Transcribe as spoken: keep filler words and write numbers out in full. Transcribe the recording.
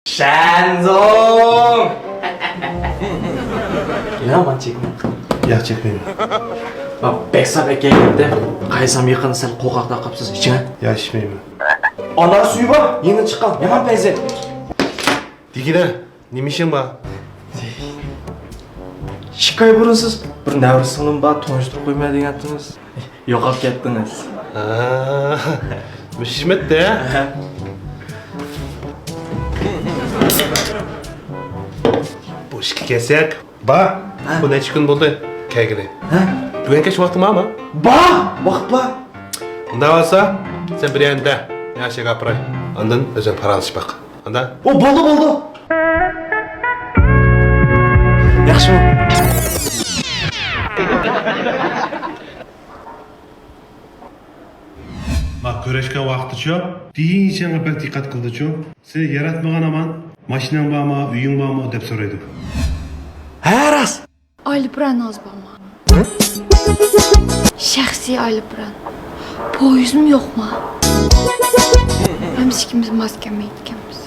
شەنزۇڭ! يا، مانا چەكمە. ياق، چەكمەيمەن. بەك ساپ ئەكەلگەندە، قايسام يېقىندا سەل قورقاقراق قاپسىز، ئىچىڭە. ياق، ئىچمەيمەن. ئانار سۈيى بار، يېڭى چىققان، يامان پەيزى. دېگىنە، نېمە ئىشىڭ بار؟ ئىككى ئاي بۇرۇن سىز بىر نەۋرە سىڭلىم بار، تونۇشتۇرۇپ قويماي دېگەنتىڭىز. يوقاپ كەتتىڭىز. ھا، مۇشۇ خىزمەتتە؟ ھە. بۇ ئىككى كەسەك. بار. ھە. بۇ نەچچە كۈن بولدى كەلگىلى؟ ھە. بۈگۈن كەچ ۋاقتىڭ بارمۇ؟ بار، ۋاقىت بار. ئۇنداق بولسا، سەن بىر يەردە، مەن ئاشەگە ئاپىراي. ئاندىن ئۆزۈڭ پاراڭلىشىپ باق. ئاندىن؟ ئۇ، بولدى، بولدى. ياخشىمۇ؟ ما كۆرۈشكەن ۋاقتىچۇ، دېيىنچەڭگە بەك دىققەت قىلدىچۇ. سېنى ياراتمىغان ھامان، ماشىناڭ بارمۇ، ئۆيۈڭ بارمۇ دەپ سورايدۇ. ھە، راست. ئايروپىلانىڭىز بارمۇ؟ شەخسىي ئايروپىلان. پويىزمۇ يوقمۇ؟ ھەممىسى ئىككىمىز ماس كەلمەيدىكەنمىز.